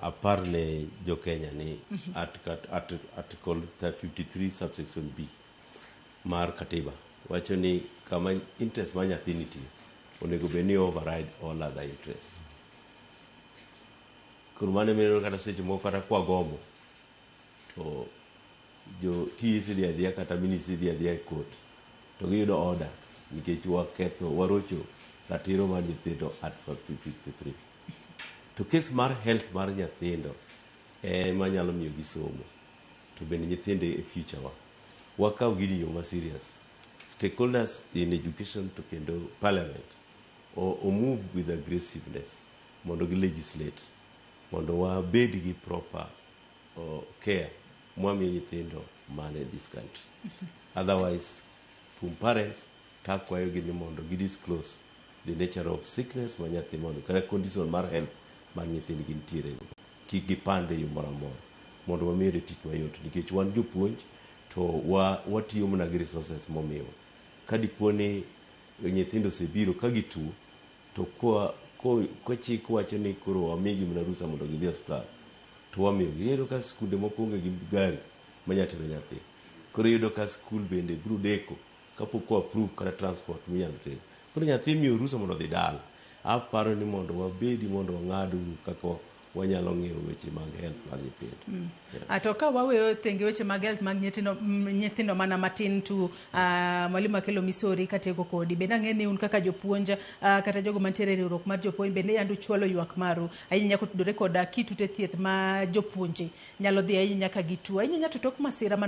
Apar ne jo Kenya ni Article 53 subsection B mar katiba wacho ni kama interest mar nyathi nitie, onego bed ni override all other interests. Koro mano emiyo kata seche moko kata kwagombo to jo TSC dhi adhiya kata ministry dhi adhiya e court to giyudo order, nikech waketho, warocho ratiro mar nyithindo at 53. To case mar health mar nyithindo ema nyalo miyo gi somo, to bende nyithindo e future wa. Wakaw gini yo ma serious. Stakeholders in education to kendo parliament o move with aggressiveness mondo gi legislate mondo wabed gi proper care mwamiyo nyithindo man e this country. Otherwise, kuom parents, takwayogi ni mondo gi disclose the nature of sickness ma nyathi, mondo kata condition mar health mar nyithindgi nitiere go, kik gipande e yo moro amora, mondo wamire tich mayot, nikech wan jopuonj to watiyo mana gi resources momiwa. Ka dipo ni nyithindo osebiro ka gituo, to kwa chik wacho ni koro wamigi mana rusa mondo gidhi e osiptal, to wamiyogi. Iyudo ka skunde moko onge gi gari manya tero nyathi, koro iyudo ka skul bende biro deko kapok o approve kata transport minyalo ter. Koro nyathi imiyo rusa mondo odhi dala. Aparo ni mondo wabedi mondo wang'ad uru kaka wanyalo ng'iyo weche mag health mar nyithindo. Yeah. To ka waweyo thenge weche mag health mag nyithindo mana matin tu, mwalimu Akelo Misori, katieko kodi, bende ang'e ni un kaka jopuonj, kata jogo mantiere e riwruok mar jopuonj, bende yande uchwalo ywak maru ahinya kotudore koda kit ute thieth ma jopuonje nyalo dhi ahinya ka gituo ahinya to tok masira mano.